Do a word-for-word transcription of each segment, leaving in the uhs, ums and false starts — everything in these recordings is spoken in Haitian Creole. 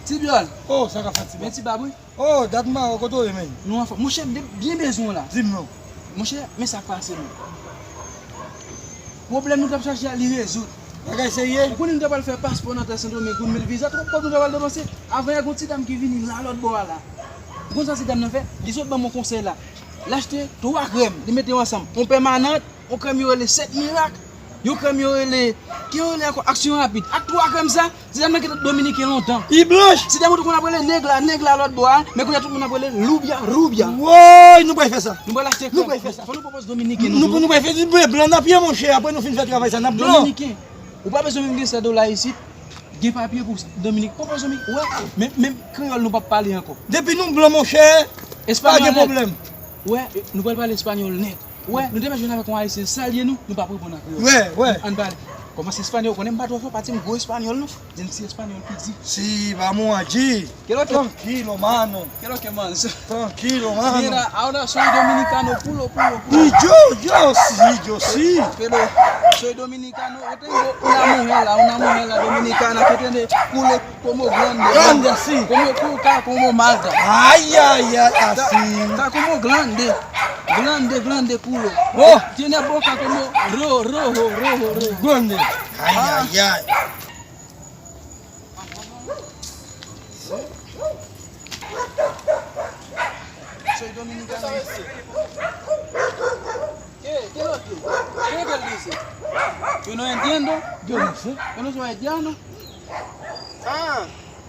Ti Byòl. Oh, sa k ap fèt, Ti Byòl? Men Ti Bab, wi. Oh, dat m pa wè w, kote w ye, menm? Nou anfòm. Monchè, m te byen bezwen w la. Di m non. Monchè, men sa k pase, menm. Pwoblèm nou t ap chache a, li rezoud. Bagay serye? Ou konnen nou ta pral fè paspò nan tè Sendomeng, kounye mil viza, twòp kòb nou ta pral depanse. Avan yè, gon ti dam ki vini la lòt bò a la. Ou konn sa ti dam nan fè? Li sot ban m yon konsèy la. L achte twa krèm, li mete yo ansanm. Yon pèmanant, yon krèm yo rele Sèt Mirak, yon krèm yo rele, ki yo rele ankò, Aksyon Rapid. Ak twa krèm sa, ti dam nan kite Dominiken lontan. Li blanch. Ti dam ou te konn ap rele nèg la, nèg la lòt bò a, men kounye a tout moun ap rele Loubya, Roubya. Woy, nou pral fè sa. Nou pral achte krèm. Nou pral fè sa. Fò nou pwopoze Dominiken nou tou. Nou pral fè, blan n ap ye, monchè, apre nou fin fè travay sa, n ap blan. Dominiken. Ou pa bezwen menm gen sèt dola isit. Gen papye pou Dominik. Pwopoze Dominik. Wè, men, menm kreyòl nou p ap pale ankò. Depi nou blan, monchè, pa gen pwoblèm. Wè, nou pral pale espanyòl nèt. Wè, nou te mèt jwenn avèk yon ayisyen, salye nou, nou p ap reponn an kreyòl. Wè, wè. Ann pale. Kòmanse espanyòl, ou konnen m pa twò fò, pa di m gwo espanyòl non. Di m ti espanyòl ki di. Sí, vamos allí. ¿Qué es lo que? Tranquilo, mano. ¿Qué es lo que, manso? Tranquilo, mano. Mira, ahora soy dominicano, culo, culo, culo. Y yo, yo sí, yo sí. Pero soy dominicano, yo tengo una mujer, la, una mujer, la dominicana que tiene culo como grande. Grande, sí. Como cuca, como malta. Ay, ay, ay, así. Está como grande. Grande, grande culo. Oh. Tiene boca como rojo, rojo, rojo, rojo. Grande. Ay, ay, ay. Soy dominicano. ¿Qué? ¿Qué es lo que? ¿Qué es lo que él dice? Yo no entiendo. Yo no sé. Yo no soy haitiano. Ah.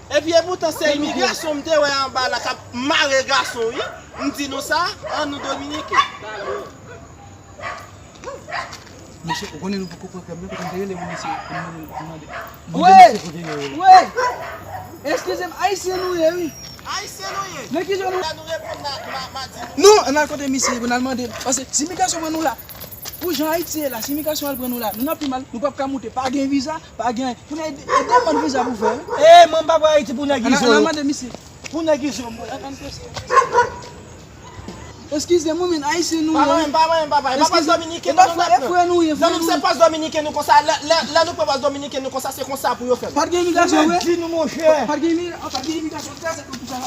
Epi epoutan se imigrasyon m te wè anba la k ap mare gason wi. M di nou sa, an nou dominiken. Mesye, ou konnen nou poko pran krèm nan, kote m te rele pou mesye, pou m mande, pou m mande. Wi! Wi! Eskize m, ayisyen nou ye, wi. Ayisyen nou ye? Nan ki zòn nou? La nou reponn, ma, ma, ma di nou. Non, ann al kote misye, pou n al mande l. Paske si imigrasyon pran nou la, pou jan Ayiti ye la, si imigrasyon al pran nou la, nou nan pi mal, nou p ap ka moute, pa gen viza, pa gen, pou n ede, ede mande viza pou fè, wi. E, mwen m pa pran Ayiti pou nèg izo yo. Ann al mande misye. Pou nèg izo, mwen. Eskize m, men ayisyen nou ye. Pa manyen m, pa manyen m, papa. E pa pòs dominiken nou, non, frè nou ye, frè nou ye. Zanmi m, se pòs dominiken nou konsa. Lè, lè, lè nou pran pòs dominiken nou konsa, se konsa pou yo fè l. Pa t gen imigrasyon vre? Di nou, monchè. Pa t gen imi-, pa t gen imigrasyon, trè sèt pou sa.